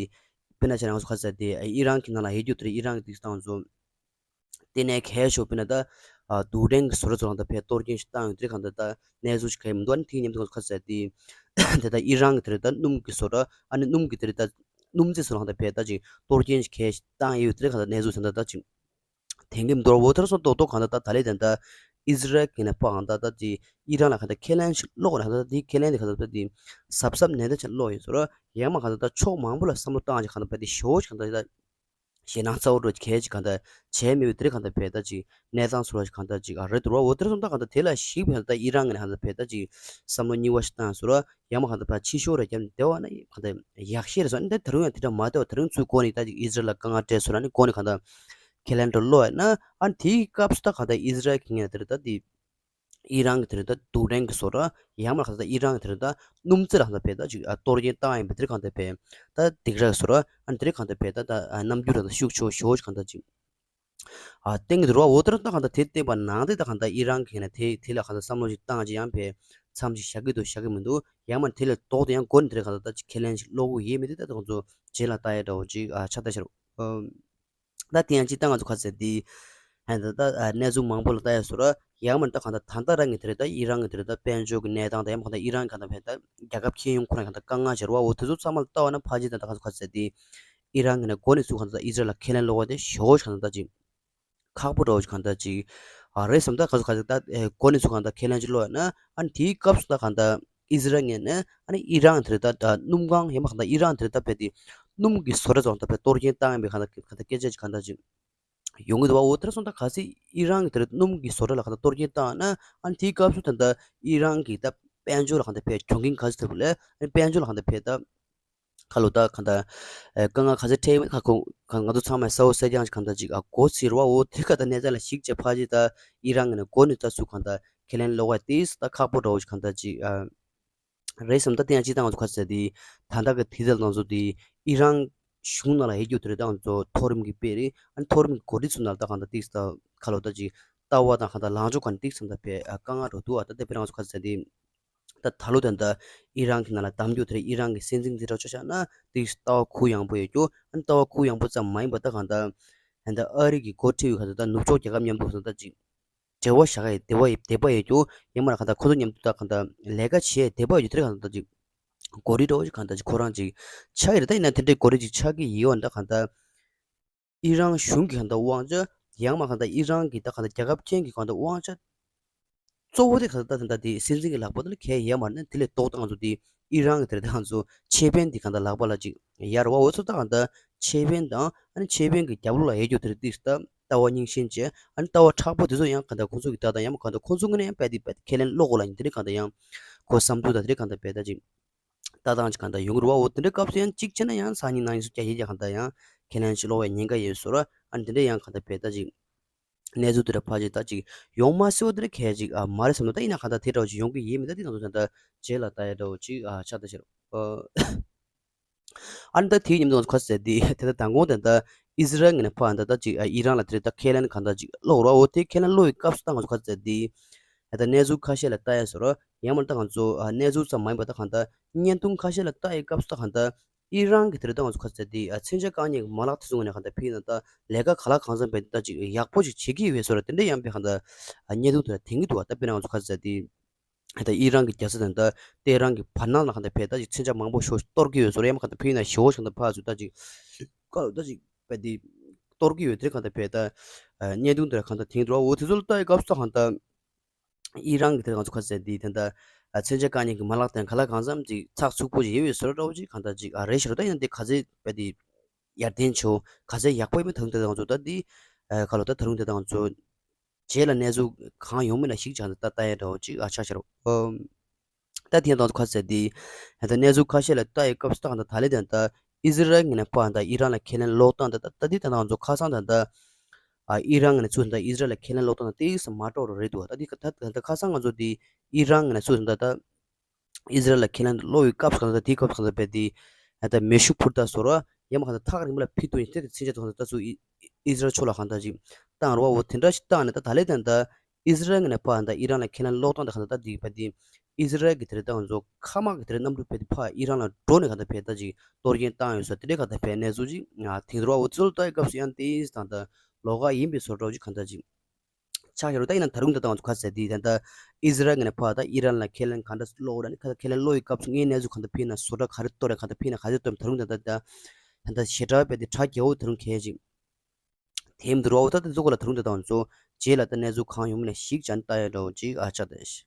དཔེར་ན་ཆ་ནས་ང་ཚོ་ག་ཟེར་དེ་ཨི་རན་གྱི་ནང་ལ་ཡོད་རྒྱུ་དེ་ཨི་རན་གྱི་དེ་སྟངས་ཚོ་ལྟེ་གནས་གལ་ཤོས་དཔེར་ན་ད་རྡུལ་ཕྲན་གྱི་བཟོ་གྲྭ་ཚོ་ལ་ད་ཕར་གཏོར་སྐྱོན་ཞིག་བཏང་ཡོད་དེ་ག་ད་ད་གནས་ཚུལ་ཞིག་ག་ཡི་མི་འདུག་ཨ་ནི་དེ་མཉམ་དུ་ང་ཚོ་ག་ཟེར་དེ་དེ་ད་ཨི་རན་གྱི་དེ་རེད་ད་སྣུམ་གྱི་བཟོ་གྲྭ་ཨ་ནི་སྣུམ་གྱི་དེ་རེད་ད་སྣུམ་རྩེ་ཚོ་ལ་ད་ཕར་ད་ཅིག་གཏོར་སྐྱོན་ཞིག་གལ་ཞིག་བཏང་ཡོད་དེ་ག་ད་གནས་ཚུལ་ད་ད་ད་ཅིག་དེང་གི་མདོར་བོ་དེར་སོང་རྡོག་རྡོག་གང་ལྟར་ད་ད་ལས་དེ་འདྲ་ཨི་ཟི་རལ་གྱི་ནས་ཕར་གང་ལྟར་ད་དེ་ཨི་རན་ལ་གང་ལྟར་ཁས་ལེན་ཞིག་ལོག་ན་གང་ལྟར་དེ་ཁས་ལེན་དེ་གང་ལྟར་ད་དེ་གཟབ་གཟབ་ནན་ཏན་ཆེ་ལོག་ཡོད་ཟེར་རོ། ཡང་མ་གང་ལྟར་ད་ཕྱོགས་མང་པོ་ལ་བསམ་བློ་བཏང་ཅིག་གང་ལྟར་བས་དེ་ཞོ་ཞིག་གང་ལྟར་ད་ཞེད་སྣང་ཚ་བོ་འགྲོ་གལ་ཅིག་གང་ལྟར་བྱས་མེད་པའི་དེ་རིགས་གང་ལྟར་བས་ད་ཅིག་གནས་སྟངས་ཚོ་ར་ཞིག་གང་ལྟར་ཅིག་ཨ་རེད་འདུག་རོ། འོ་དེར་སོང་ད་གང་ལྟར་དེ་ལ་གཞིགས་པའི་གང་ལྟར་ད་ཨི་རན་གྱི་ནས་གང་ལྟར་བས་ད་ཅིག་བསམ་བློ་གཉིས་པ་ཞིག་བཏང་ཟེར་རོ། ཡང་མ་གང་ལྟར་ཕར་ཕྱི་ཤོག་ར་རྒྱབ་ནས་བསྡད་པ་ན་གང་ལྟར་ཡག་ཤོས་རེད་སོང་། ཨ་ནི་ད་ད་རུང་ཡང་དེ་འདྲ་མ་བསྡད་པ་ད་རུང་ཚུར་འགོ་ནས་ད་ཅིག་ཨི་ཟི་རལ་ལ་དཀའ་ངལ་སྤྲད་སོང་ན་ཨ་ནི་འགོ་ནས་གང་ལྟར་ཁས་ལེན་འགྲོ་ལོག་ཡ་ན་ཨ་ནི་དེའི་སྐབས་སུ་ད་གང་ལྟར་ཨི་ཟི་རལ་གྱི་ངོས་ནས་དེ་རེད་ད་དེ་ཨི་རན་གྱི་དེ་རེད་ད་རྡུལ་ཕྲན་གྱི་བཟོ་གྲྭ་ཡང་མ་གང་ལྟར་ཨི་རན་གྱི་དེ་རེད་ད་སྣུམ་རྩེ་ལ་གང་ལྟར་བས་ད་ཅིག་ཨ་གཏོར་སྐྱོན་བཏང་ཡིན་པ་དེ་རེད་གང་ལྟར་བས་ད་སྡིགས་ར་བཟོ་གྲྭ་ཨ་ནི་དེ་རེད་གང་ལྟར་བས་ད་ད་ཨ་རྣམ་འགྱུར་ར་ད་ཤུགས་ཆེ་ཤོས་གང་ལྟར་ཅིག་ཨ་བསྟན་གྱི་འདུག་ར། འོ་དེར་ད་གང་ལྟར་དེ་བསྟན་པ་ནང་དེ་ད་གང་ལྟར་ཨི་རན་གྱི་ནས་དེ་དེ་ལ་གང་ལྟར་བསམ་བློ་ཞིག་བཏང་ཅིག་ཡང་བས་མཚམས་ཤིག་བཞག་གི་འདུག་བཞག་གི་མི་འདུག་ཡང་མ་དེ་ལས་ལྡོག་སྟེ་ཡང་འགོ་ནས་དེ་རེད་གང་ལྟར་ད་ཅིག་ཁས་ལེན་ཞིག་ལོག་གི་ཡོད་མེད་དེ་ད་ད་ཁོང་ཚོ་རྗེས་ལ་ལྟ་ཡ་འདྲ་བོ་ཅིག་ཨ་ཆ་ལྟ་ཤར། ཨ་ད་དེ་ཡང་ཅིག་ད་ང་ཚོ་ག་ཟེར་དེ་ཨ་ད་ད་ཨ་གནས་ཚུལ་མང་པོ་ལ་ལྟ་ཡ་བཟོ་ར་ཡང་མ་ད་གང་ལྟར་ད་ལྟ་རང་གི་དེ་རེད་ད་ཨི་རན་གྱི་དེ་རེད་ད་དཔལ་འབྱོར་གྱི་གནས་སྟངས་ད་ཡང་མ་གང་ལྟར་ཨི་རན་གང་ལྟར་བས་ད་རྒྱལ་ཁབ་ཁྱོན་ཡོངས་ཁོ་རང་གང་ལྟར་དཀའ་ངལ་ཆེ་རུ་བ། འོ་དེ་ཚོ་ཚང་མ་ལ་ལྟ་བ་ན་ཕལ་ཆེར་ད་ད་ག་ཚོད་ག་ཟེར་དེ་ཨི་རན་གྱི་ནས་འགོ་ནས་ཚུར་གང་ལྟར་ཨི་ཟི་རལ་ལ་ཁས་ལེན་ལོག་པ་དེ་ཞེ་པོ་ཅིག་གང་ལྟར་ཅིག་ཁག་པོ་འདྲ་བོ་ཅིག་གང་ལྟར་ཅིག་ཨ་རེད་བསམ། ད་ག་ཚོད་ག་ཚོད་ད་ཨེ་འགོ་ནས་ཚུར་གང་ལྟར་ཁས་ལེན་ཅིག་ལོག་ཡ་ན་ཨ་ནི་དེའི་སྐབས་སུ་ད་གང་ལྟར་ཨི་ཟི་རལ་ངོས་ནས་ཨ་ནི་ཨི་རན་དེ་རེད་ད་ད་སྣུམ་ཁང་ཡང་མ་གང་ལྟར་ཨི་རན་དེ་རེད་ད་བས་དེ་སྣུམ་གྱི་བཟོ་གྲྭ་ཚོ་གང་ལྟར་བས་གཏོར་སྐྱོན་བཏང་ཡིན་པའི་གང་ལྟར་གང་ལྟར་སྐད་ཆ་ཅིག་གང་ལྟར་ཅིག་ཡོང་གི་འདུག་བ། འོ་དེར་སོང་ད་གལ་སྲིད་ཨི་རན་གྱི་དེ་རེད་སྣུམ་གྱི་བཟོ་གྲྭ་ལ་གང་ལྟར་གཏོར་སྐྱོན་བཏང་ན་ཨ་ནི་དེའི་སྐབས་སུ་ད་ལྟ་ཨི་རན་གྱི་ད་དཔལ་འབྱོར་ལ་གང་ལྟར་བས་གྱོང་གུན་ག་ཚོད་ཐེབས་ལས་ཨ་ནི་དཔལ་འབྱོར་ལ་གང་ལྟར་བས་ད་ཁ་ལོ་ད་གང་ལྟར་ཨེ་དཀའ་ངལ་ག་ཚོད་འཕྲད་ཡོད་མེད་ཁ་ཁོ་ང་ཚོ་ཚང་མས་གསལ་པོ་གསལ་རྐྱང་ཞིག་གང་ལྟར་ཅིག་ཨ་གོ་ཚིག་རེད་བ། འོ་དེ་ག་ད་གནས་ཚད་ལ་གཞིགས་བྱས་ཕར་ཅིག་ད་ཨི་རན་གྱི་ནས་འགོ་ནས་ད་ཚུར་གང་ལྟར་ཁས་ལེན་ལོག་པ་དེ་ད་ཁག་པོ་འདྲ་བོ་ཞིག་གང་ལྟར་ཅིག་ཨ་རེད་བསམ། ད་དེ་ཡང་སྤྱིར་བཏང་ང་ཚོ་ག་ཟེར་དེ་ད་ལྟ་གི་དུས་ཚོད་ནང་ཚོ་དེ་ཨི་རན་གཞུང་ནང་ལ་ཡོད་རྒྱུ་དེ་རེད། ད་ང་ཚོ་མཐོ་རིམ་གྱི་དཔེ་རེད། ཨ་ནི་མཐོ་རིམ་གྱི་འགོ་ཁྲིད་ཚོ་ནང་ལ་ད་གང་ལྟར་ཏིག་ད་ཁ་ལོ་ད་ཅིག་ལྟ་བ་དང་གང་ལྟར་ལངས་ཕྱོགས་གང་ལྟར་ཏིག་ཙམ་ད་དཔེ་དཀའ་ངལ་འགྲོ་འདུག་ཨ་ད་དེ་དཔེར་ན་ང་ཚོ་ག་ཟེར་དེ་ད་ད་ལོ་ད་ད་ཨི་རན་གྱི་ནང་ལ་གདམ་རྒྱུ་དེ་རེད། ཨི་རན་གྱི་སྲིད་འཛིན་དེ་འདྲ་ཆ་བཞག་ན་ཏིག་ལྟ་བ་ཁུག་ཡངས་པོ་ཡོད་རྒྱུ། ཨ་ནི་ལྟ་བ་ཁུག་ཡངས་པོ་ཙམ་མ་ཡིན་པ་ད་གང་ལྟར་ད་ཨ་རི་གི་འགོ་ཁྲིད་ཡོད་ག་ད་ད་ནུབ་ཕྱོགས་རྒྱལ་ཁབ་མཉམ་དུ་ད་ཅིག་འབྲེལ་བ་བཞག་ཡ་དེ་བ་ཡི་དེ་བ་ཡོད་རྒྱུ། ཡང་མ་ན་གང་ལྟར་ཁོ་ཚོ་མཉམ་དུ་ད་གང་ལྟར་ལས་ཀ་བྱེད་ཡ་དེ་བ་ཡོད་རྒྱུ་དེ་གང་ལྟར་ཅིག་གོ་སྒྲིག་འདྲ་བོ་ཅིག་གང་ལྟར་ཅིག་ཁོ་རང་ཅིག་ཆགས་ཡོད་རེད། ད་ཡིན་ན་དེ་འདྲའི་གོ་སྒྲིག་ཅིག་ཆགས་ཀྱི་ཡོད་ན་ད་གང་ལྟར་ཨི་རན་གཞུང་གི་གང་ལྟར་དབང་ཆ་ཡང་མ་གང་ལྟར་ཨི་རན་གྱི་ད་གང་ལྟར་རྒྱལ་ཁབ་ཅན་གྱི་གང་ལྟར་དབང་ཆ་གཙོ་བོ་དེ་གང་ལྟར་ད་ད་དེ་སྲིད་འཛིན་གྱི་ལག་པ་དེ་ལ་གལ་ཡོད་མ་རེད་ན། དེ་ལས་ལྡོག་སྟེ་ང་ཚོ་དེ་ཨི་རན་གྱི་དེ་རེད་ད་ང་ཚོ་ཆེད་དཔོན་དེ་གང་ལྟར་ལག་པ་ལ་ཅིག་ཡར་བ། འོ་ཚོ་ད་གང་ལྟར་ཆེད་དཔོན་དང་ཨ་ནི་ཆེད་དཔོན་གྱི་རྒྱབ་ལོགས་ལ་ཡོད་རྒྱུ་དེ་རེད་ཏིག་ད་ལྟ་བ་རྙིང་ཞེན་བྱས། ཨ་ནི་ལྟ་བ་མཁྲེགས་པོ་དེ་ཚོ་ཡང་གང་ལྟར་ཁོང་ཚོ་གི་ད་ད་ཡང་མ་གང་ལྟར་ཁོང་ཚོ་ངོས་ནས་ཡང་རྦད་དེ་རྦད་དེ་ཁས་ལེན་ལོག་གོ་ལ་ཡིན། དེ་རིང་གང་ལྟར་ཡང་ཁོ་བསམ་ཚུལ་དང་དེ་རིང་གང་ལྟར་རྦད་ད་ཅིག་ལྟ་སྟངས་ཅིག་གང་ལྟར་ཡོང་གི་རེད་བ། འོ་དེ་འདྲའི་སྐབས་སུ་ཡང་གཅིག་བྱས་ན་ཡང་སང་ཉིན་གནངས་ཉིན་སུ་སྐྱ་ཡིད་ཀྱང་གང་ལྟར་ཡང་ཁས་ལེན་ཞིག་ལོག་པའི་ཉེན་ཁ་ཡོད་ཟེར་བ། ཨ་ནི་དེ་འདྲའི་ཡང་གང་ལྟར་རྦད་ད་ཅིག་ གནས་ཚུལ་དེ་འདྲ་ཕལ་ཆེར་ད་ཅིག་ཡོང་མ་སྲིད་པ་དེ་འདྲ་གལ་ཅིག་ཨ་མ་རེད་བསམ་ན། ད་ཡིན་ན་གང་ལྟར་དེ་འདྲ་བ་ཅིག་ཡོང་གི་ཡིན་མིན་ད་འདི་ང་ཚོ་ད་ལྟ་རྗེས་ལ་ལྟ་ཡ་འདྲ་བ་ཅིག་ཨ་ཆགས་ད་ཤེར། ཨ་ནི་ད་དེའི་ཉིན་དུ་ང་ཚོ་ག་ཚོད་ཟེར་དེ་དེ་ད་མདང་དགོང་དེ་ད་ཨི་ཟི་རལ་ངོས་ནས་ཕར་ད་ད་ཅིག་ཨ་ཨི་རན་ལ་དེ་རིང་ད་ཁས་ལེན་གང་ད་ཅིག་སློག་རོགས། འོ་དེ་ཁས་ལེན་སློག་ཡི་སྐབས་སུ་ད་ང་ཚོ་ག་ཚོད་ཟེར་དེ་ད་གནས་ཚུལ་ཁ་ཤས་ལ་ལྟ་ཡ་སོ་ར་ཡང་མ་ད་ང་ཚོ་ཨ་གནས་ཚུལ་ཙམ་མ་ཡིན་པ་ད་གང་ད་བརྙན་ཐུང་ཁ་ཤས་ལ་ལྟ་ཡི་སྐབས་སུ་ད་གང་ད་ཨི་རན་གྱི་དེ་རིང་ད་ང་ཚོ་ག་ཚོད་ཟེར་དེ་ཨ་མཚོན་ཆ་བཀག་ཉེས་ཀྱི་མ་ལག་དེ་ཚོ་ངོས་ནས་གང་ད་ཕིག་ན་ད་ལས་ཀ་ག་ལ་གང་འཚམ་བས་ད་ཅིག་ཡག་པོ་ཅིག་བྱེད་ཀྱི་ཡོད་སོ་ར། དེ་འདྲ་ཡང་པའི་གང་ད་ཨ་བརྙན་ཐུང་དེ་ལ་དེང་གི་འདུག་བ། ད་དཔེར་ན་ང་ཚོ་ག་ཚོད་ཟེར་དེ། ད་ཨི་རན་གྱི་རྒྱལ་ས་དང་ད་ཏེ་རན་གྱི་བར་སྣང་ལ་གང་ལྟར་བས་ད་ཅིག་མཚོན་ཆ་མང་པོ་ཞོ་གཏོར་གྱི་ཡོད་ཟེར། ཡང་གང་ལྟར་ཕ་ཡིན་ན་ཞོ་གང་ལྟར་ཕ་ཚུ་ད་ཅིག་ཀ་ད་ཅིག་བས་དེ་གཏོར་གྱི་ཡོད་དེ་གང་ལྟར་བས་ད་བརྙན་ཐུང་དེར་གང་ལྟར་དེང་དུ་འོ་དེ་ཚོ་ལ་ལྟ་ཡི་སྐབས་སུ་གང་ལྟར་ཨི་རན་གྱི་དེ་ང་ཚོ་ཁ་ཟེར་དེ་དེ་ད་མཚོན་ཆ་བཀག་ཉེས་ཀྱི་མ་ལག་དང་ག་ལ་གང་འཚམ་ཅིག་ཚགས་ཚུད་པོ་ཅིག་ཡོད་ཡོད་ཟེར་འདྲ་བོ་ཅིག་གང་ལྟར་ཅིག་ཨ་རེད་ཤི་རོ། ད་ཡིན་ན་དེ་ག་ཚད་བས་དེ་ཡར་ལྡན་ཆོ་ག་ཚད་ཡག་པོ་ཡིན་མིན་ད་རུང་དེ་ང་ཚོ་ད་དེ་ག་ལོ་ད་ད་རུང་དེ་ད་ང་ཚོ་རྗེས་ལ་གནས་ཚུལ་གང་ཡོང་མིན་ལ་གཞིགས་བྱས་ནས་ད་ལྟ་ཡ་འདྲ་བོ་ཅིག་ཨ་ཆགས་ཤར། ཨོ། ད་དེ་ཡང་ད་ཁ་ཟེར་དེ། ད་གནས་ཚུལ་ཁ་ཤས་ལ་ལྟ་ཡི་སྐབས་སུ་ད་གང་ད་ད་ལེ་དང་ད་ཨི་ཟི་རལ་ངོས་ནས་ཕར་ད་ཨི་རན་ལ་ཁས་ལེན་སློག་སྟངས་ད་ད་ད་དེ་ད་ང་ཚོ་ཁ་སང་ད་ད་ཨ་ཨི་རན་ངོས་ནས་ཚུར་ད་ཨི་ཟི་རལ་ལ་ཁས་ལེན་སློག་སྟངས་ད་དེ་ས་མ་འགྲོ་རོ་རེད་འདུག་ད་དེ་ད་ད་ཁ་སང་ང་ཚོ་དེ་ཨི་རན་ངོས་ནས་ཚུར་ད་ད། ཨི་ཟི་རལ་ལ་ཁས་ལེན་སློག་ཡོད་སྐབས་སུ་གང་ལྟར་དེའི་སྐབས་སུ་གང་ལྟར་བས་དེ་ད་མེ་ཤུགས་འཕུར་མདའ་བཟོ་ར་ཡང་མ་གང་ལྟར་ཐག་རིང་པོ་ལ་ཕུད་ཐུབ་ཡིན་དེ་མཚོན་ཆ་ཚོ་གང་ལྟར་ད་ཚུར་ཨི་ཟི་རལ་ཕྱོགས་ལ་གང་ལྟར་ཅིག་བཏང་རོགས། འོ་དེ་འདྲ་ཞིག་བཏང་ནས་ད་ད་ལེ་དང་ད་ཨི་ཟི་རལ་ངོས་ནས་ཕར་ད་ཨི་རན་ལ་ཁས་ལེན་སློག་སྟངས་ད་གང་ལྟར་ད་དེ་བས་དེ་ཨི་ཟི་རལ་གྱི་དེ་རེད་ད་ང་ཚོ་མཁའ་དམག་གི་དེ་རེད་གནམ་གྲུ་བས་དེ་ཕར་ཨི་རན་ལ་འགྲོ་ནས་གང་ལྟར་བས་ད་ཅིག་གཏོར་སྐྱོན་བཏང་ཡོད་ས་དེ་འདྲའི་གང་ལྟར་བས་གནས་ཚུལ་ཅིག་ཐེངས་རོགས། འོ་ཚུར་ལྟ་ཡི་སྐབས་སུ་ཡང་དེ་དང་ད་ལོགས་ཀ་ཡིན་པའི་བཟོ་འདྲ་ཅིག་གང་ལྟར་ཅིག་ཆགས་ཡོད་རེད། ད་ཡིན་ན་ད་རུང་ད་ལྟ་ང་ཚོ་ག་ཟེར་དེ་ད་ལྟ་ཨི་ཟི་རལ་ངོས་ནས་ཕར་ད་ཨི་རན་ལ་ཁས་ལེན་ག་འདྲ་སློག་ར་ནི་ཁ་ཁས་ལེན་སློག་ཡི་སྐབས་སུ་ངའི་གནས་ཚུལ་ག་འདྲ་ཕིག་ན་བཟོ་འདྲ་ག་རེ་གཏོར་རེད་ག་འདྲ་ཕིག་ན་ག་ཚོད་གཏོར་ད་རུང་ད་ལྟ་ད་ད་ལྟ་ཞེ་དྲག་བས་དེ་གྲ་རྒྱས་པོ་ད་རུང་གལ་ཅིག་དེ་འདྲ་རོ། ད་དེ་ཚོ་ག་ལ་ད་རུང་ད་ལྟ་ང་ཚོ་རྗེས་ལ་ད་གནས་ཚུལ་གང་ཡོང་མིན་ལ་གཞིགས་བྱས་ནས་ལྟ་ཡ་འདྲ་བོ་ཅིག་ཨ་ཆགས་ད་ཤི།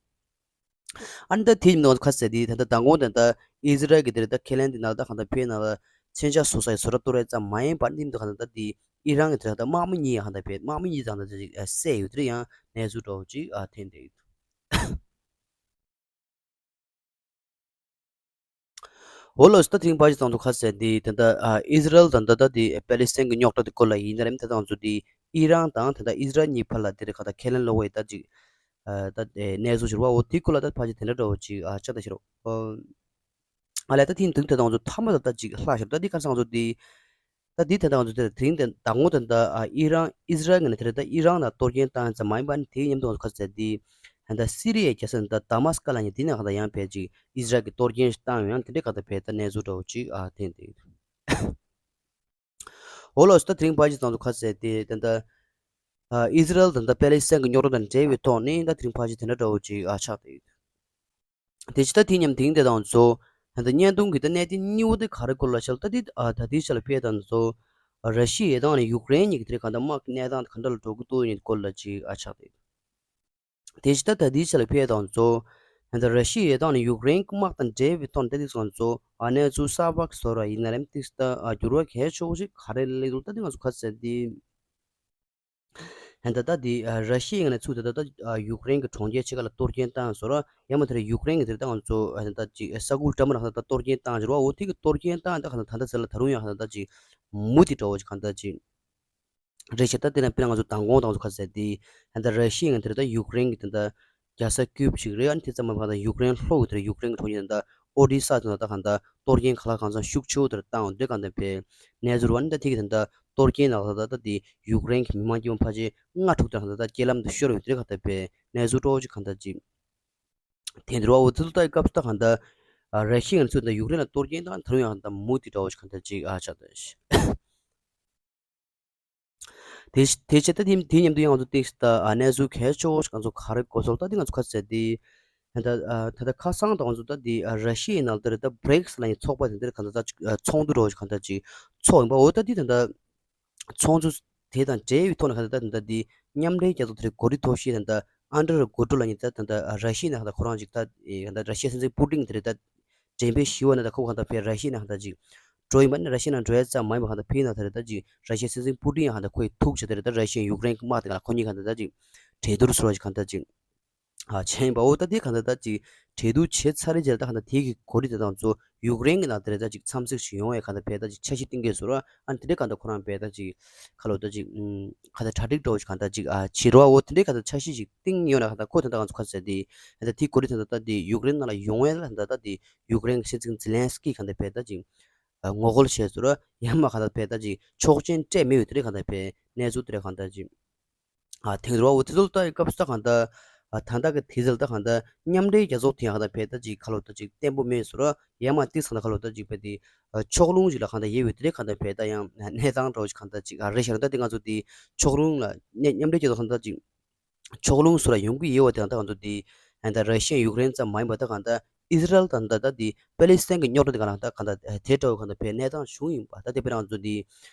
ཨ་ནི་ད་དེ་ཡིན་ནོ་ཁ་ཟེར་དེ་ད་ལྟ་མདང་དགོང་དེ་ད་ཨི་ཟི་རལ་གྱི་དེ་རེད་ད་ཁས་ལེན་དེ་ནང་ད་གང་ལྟར་ཕེ་ནང་ལ་མཚོན་ཆ་བཟོ་ས་ཡི་བཟོ་གྲྭ་གཏོར་ཡ་ཙམ་མ་ཡིན་པར་འདི་མདོ་གང་ལྟར་ད་དེ་ཨི་རན་གྱི་དེ་རེད་ད་དམག་མི་གཉིས་ཡང་གང་ལྟར་ཕེ་དམག་མི་གཉིས་ད་གང་ལྟར་ཅིག་བསད་ཡོད་དེ་རེད། ཡང་གནས་ཚུལ་འདྲ་བོ་ཅིག་ཨ་ཐོན་བསྡད་ཡོད། འོ་ལགས་སོ། ད་དེ་རིང་ཕལ་ཆེར་ཚང་དུ་ཁ་གསལ་འདི་ད་ལྟ་ཨ་ཨི་ཟི་རལ་དང་ད་ལྟ་དེ་པེ་ལི་སི་ཐན་གྱི་རྙོག་དྲ་དེ་སྐོར་ལ་ཡིན་ན་རེད། ད་ལྟ་ང་ཚོ་དེ་ཨི་རན་དང་ད་ལྟ་ཨི་ཟི་རལ་གཉིས་བར་ལ་དེ་རེད་ཁ་ད་ཁས་ལེན་ལོ་བའི་ད་ཅིག་ཨ་ད་གནས་ཚུལ་ཞིག་རེད་བ། འོ་དེ་སྐོར་ལ་ད་ཕལ་ཆེར་དེ་འདྲ་འདྲ་བོ་ཅིག་ཨ་ཆགས་ད་ཤི་རོ། ཨ་ལས་ད་དེ་རིང་དུང་དེ་ད་ང་ཚོ་མཐའ་མ་ད་ད་ཅིག་ལྷག་ཤར་ད་འདི་ཁ་སང་ང་ཚོ་དེ། ད་འདི་ད་ལྟ་ང་ཚོ་དེ་དེ་རིང་དེ་ཟླ་ངོ་དེ་ད་ཨ་ཨི་རན་ཨི་ཟི་རལ་ངོས་ནས་དེ་རེད་ད་ཨི་རན་ལ་གཏོར་སྐྱོན་བཏང་ཙམ་མ་ཡིན་པ་ནི་དེའི་མཉམ་དུ་ང་ཚོ་ག་ཚོད་འདི་ད་ལྟ་སི་རི་ཡའི་རྒྱལ་ས་ད་ལྟ་དཱ་མཱ་སི་ཀ་ལ་ཉེ་དེ་ནས་ག་ད་ཡང་ཕལ་ཅིག་ཨི་ཟི་རལ་གྱི་གཏོར་སྐྱོན་ཞིག་བཏང་ཡོང་དེ་འདྲའི་ག་ད་ཕལ་ད་གནས་ཚུལ་འདྲ་བོ་ཅིག་ཨ་ཐེན་དེ། འོ་ལགས་སོ། ད་དེ་རིང་ཕལ་ཆེར་ང་ཚོ་ག་ཚོད་འདི་ད་ལྟ་ཨ་ཨི་ཟི་རལ་ད་ལྟ་པེ་ལི་སི་ཐན་གྱི་རྙོག་དྲ་དང་འབྲེལ་བའི་ཐོག་ནས་ད་དེ་རིང་ཕལ་ཆེར་དེ་འདྲ་འདྲ་བོ་ཅིག་ཨ་ཆགས་ཏེ་ཡོད། དེ་ཕྱི་ད་དེ་མཉམ་དེང་དེ་དང་ཚོ་ད་ལྟ་བརྙན་ཐུང་གི་ད་གནད་དོན་གཉིས་པོ་དེ་ག་རེ་སྐོར་ལ་ཤར་ད་དེ་ཨ་ད་དེའི་ཆ་ལ་ཕེ་དང་ཚོ་ར་ཤི་ཡའི་དང་ནི་ཡུཀ་རེན་གཉིས་ཀྱི་དེ་ག་ད་དམག་གི་གནས་སྟངས་ག་འདྲ་ལ་འགྲོ་གི་འདུག་ཡིན་སྐོར་ལ་ཅིག་ཨ་ཆགས་ཏེ། དེ་ཕྱི་ད་ད་དེའི་ཆ་ལ་ཕེ་དང་ཚོ་ད་ལྟ་ར་ཤི་ཡའི་དང་ནི་ཡུཀ་རེན་གྱི་དམག་དང་འབྲེལ་བའི་ཐོག་ནས་ད་དེ་ཚོ་ང་ཚོ་ཨ་གནས་ཚུལ་གསར་པ་བཟོ་ར་ཡིན་ན་རེམ་དེ་ད་ཨ་འགྱུར་བ་གལ་ཆེ་བོ་ཞིག་ག་རེ་སླེབས་འདུག་ད་དེ་ང་ཚོ་ག་ཚོད་དེ། ད་ལྟ་འདི་ར་ཤི་ཡའི་ངོས་ནས་ཚུར་ད་ལྟ་ཡུཀ་རེན་གྱི་གྲོང་ཁྱེར་ཕྱེད་ཀ་ལ་གཏོར་སྐྱོན་བཏང་ཟེར་རོ། ཡང་མ་དེར་ཡུཀ་རེན་གྱི་དེར་ད་ང་ཚོ་ད་ཅིག་ས་ཁུལ་འདྲ་མིན་ལ་ད་གཏོར་སྐྱོན་བཏང་ཟེར་རོ། འོ་དེ་གི་གཏོར་སྐྱོན་བཏང་ད་ག་ད་ད་ཟེར་ལ་ད་རུང་ཡང་ད་ཅིག་མུ་མཐུད་འདྲ་བོ་ཅིག་གང་ད་ཅིག་རེད་ཤག་ད་དེ་ན་དཔེར་ན་ང་ཚོ་མདང་དགོང་དང་ཚོ་ག་ཟེར་དེ་ད་ར་ཤི་ཡའི་ངོས་དེར་ད་ཡུཀ་རེན་གྱི་ད་རྒྱལ་ས་ཀིབ་ཅིག་རེད། ཨ་ནི་དེ་ཙམ་མ་ཕར་ད་ཡུཀ་རེན་ལྷོ་གི་དེར་ཡུཀ་རེན་གྱི་གྲོང་ཁྱེར་ད་ཨོ་ཌི་ས་དེ་ད་གང་ད་གཏོར་སྐྱོན་ག་ལ་གང་འཚམ་ཤུགས་ཆེ་བོ་དེར་བཏང་འདྲ་གང་ད་པའི་གནས་ཚུལ་རེད་བ། ཨ་ནི་ད་དེ་གི་ད་ད་གཏོར་སྐྱོན་ནང་ལ་ད་ད་དེ་ཡུཀ་རེན་གྱི་མི་མང་སྐྱེ་བོ་ཕལ་ཆེར་ལྔ་དྲུག་དེ་གང་ད་ད་རྐྱེན་ལམ་དུ་ཤོར་ཡོད་དེ་གང་ད་པའི་གནས་ཚུལ་འདྲ་བོ་ཅིག་གང་ད་ཅིག་དེ་འདྲ་བ། འོ་དེ་ཚོ་ལྟ་ཡི་སྐབས་སུ་ད་གང་ད་ར་ཤི་ཡ་ཚོས་ད་ཡུཀ་རེན་ལ་གཏོར་སྐྱོན་དང་ད་རུང་ཡང་ད་མུ་མཐུད་འདྲ་བོ་ཅིག་གང་ད་ཅིག་ཨ་ཆགས་ད་ཤི། དེ་དེ་བྱས་ད་དེ་དེ་མཉམ་དུ་ཡང་ང་ཚོ་ཏིག་ད་གནས་ཚུལ་གལ་ཆེ་བོ་ཞིག་ང་ཚོ་ག་རེ་གོ་སོང་ད་དེ་ང་ཚོ་ཁ་གསལ་དེ་ད་ད་ད་ཁ་སང་ད་ང་ཚོ་ད་དེ་ར་ཤི་ཡའི་ནང་དེར་ད་བྷི་རིག་སི་ལ་ཡང་ཚོགས་པ་དེ་འདིར་གང་ད་ད་ཚོགས་འདུ་འདྲ་བོ་ཞིག་གང་ད་ཅིག་ཚོགས་ཡིན་པ། འོ་ད་དེ་ད་ད་ཚོགས་འདུ་དེ་དང་འབྲེལ་བའི་ཐོག་ནས་གང་ད་ད་ད་དེ་མཉམ་འབྲེལ་རྒྱལ་ཚོགས་དེར་འགོ་ཁྲིད་ཐོག་ཤེས་ད་ད་ཨན་ཌྲེ་གོ་ཏྲོ་ལ་ཡིན་ད་ད་ད་ར་ཤི་ཡའི་ནང་གང་ད་ཁོ་རང་ཅིག་ད་གང་ད་ར་ཤི་ཡའི་སྲིད་འཛིན་པུ་ཏིན་དེ་རེད་ད། འགྲེམས་སྤེལ་ཞུ་བ་ནི་ད་ཁོ་གང་ལྟར་བས་ར་ཤི་ཡ་ནང་ལྟར་ཅིག་འགྲོ་ཡིན་པ་ནི་ར་ཤི་ཡ་ནང་འགྲོ་ཡ་ཙམ་མ་ཡིན་པ་གང་ལྟར་ཕི་ནང་ལྟར་ད་ཅིག་ར་ཤི་ཡ་སྲིད་འཛིན་པུ་ཏིན་ཡང་གང་ལྟར་ཁོ་ཡི་ཐུག་བྱས་ཏེ་རེད་ད་ར་ཤི་ཡ་ཡུཀ་རེན་གྱི་དམག་དེ་ག་ལ་ཁོ་གཉིས་གང་ལྟར་ད་ཅིག་གྲོས་བསྡུར་ཟེར་བ་ཞིག་གང་ལྟར་ཅིག་ ཨ་བྱས་ཡིན་པ། འོ་ད་དེ་གང་ལྟར་ད་ཅིག་འབྲེལ་གཏུག་བྱས་ཚར་རེད་ཅེས་ད་གང་ལྟར་དེ་གི་གོ་སྒྲིག་དེ་དང་ཚོ་ཡུཀ་རེན་གྱི་ནང་དེ་རེད་ད་ཅིག་འཚམས་གཟིགས་ཤིག་ཡོང་བའི་གང་ལྟར་བས་ད་ཅིག་འཆར་གཞི་བཏིང་གི་ཡོད་ཟེར་རོ། ཨ་ནི་དེ་འདྲའི་གང་ལྟར་ཁོ་རང་བས་ད་ཅིག་ཁ་ལོ་ད་ཅིག་ཨུམ་གང་ལྟར་གྲ་སྒྲིག་འདྲ་བོ་ཞིག་གང་ལྟར་ཅིག་ཨ་བྱེད་རོ། འོ་དེ་འདྲའི་གང་ལྟར་འཆར་གཞི་ཞིག་བཏིང་ཡོད་ན་གང་ལྟར་ཁོ་དེ་འདྲ་གང་ཚོ་ཁ་ཟེར་དེ་ད་དེ་གོ་སྒྲིག་དེ་འདྲ་ད་དེ་ཡུཀ་རེན་ནང་ལ་ཡོང་བའི་ད་ད་དེ་ཡུཀ་རེན་གྱི་སྲིད་འཛིན་ཛེ་ལན་སི་ཀི་གང་ལྟར་བས་ད་ཅིག་ཨ་ངོ་རྒོལ་བྱས་ཟེར་རོ། ཡང་མ་གང་ལྟར་བས་ད་ཅིག་ཆོག་མཆན་སྤྲད་མེད་ཡོད་དེ་འདྲའི་གང་ལྟར་བས་གནས་ཚུལ་དེ་འདྲ་གང་ལྟར་ཅིག་ཨ་དེང་རུ་བ་འོ་དེ་ཚོ་ལྟ་ཡི་སྐབས་སུ་ད་གང་ལྟར་ཨ་ད་ལྟ་གི་དེ་ཚོ་ལ་ད་གང་ལྟར་མཉམ་འབྲེལ་རྒྱལ་ཚོགས་དེ་ཡང་གང་ལྟར་བས་ད་ཅིག་ཁ་ལོ་ད་ཅིག་བརྟན་པོ་མེད་ཟེར་རོ། ཡང་མ་ཏིག་ཚང་ད་ཁ་ལོ་ད་ཅིག་བས་དེ་ཨ་ཕྱོགས་ལྷུང་ཞིག་ལ་གང་ལྟར་ཡོད་པའི་དེ་གང་ལྟར་བས་ད་ཡང་གནས་སྟངས་འདྲ་བོ་ཞིག་གང་ལྟར་ཅིག་ཨ་རེད་ཤག་རེད། ད་དེ་ང་ཚོ་དེ་ཕྱོགས་ལྷུང་ལ་གནས་མཉམ་འབྲེལ་རྒྱལ་ཚོགས་གང་ལྟར་ཅིག་ཕྱོགས་ལྷུང་སུ་ལ་ཡོང་གི་ཡོད་པ་དེ་གང་ལྟར་ང་ཚོ་དེ་ད་ར་ཤི་ཡ་ཡུཀ་རེན་ཙམ་མ་ཡིན་པ་ད་གང་ལྟར་ཨི་ཟི་རལ་དང་ད་ད་དེ་པེ་ལི་སི་ཐན་གྱི་རྙོག་དྲ་དེ་གང་ལྟར་གང་ལྟར་དེ་འདྲ་བོ་གང་ལྟར་བས་གནས་སྟངས་བྱུང་ཡིན་པ། ད་དེ་བས་ང་ཚོ་དེ་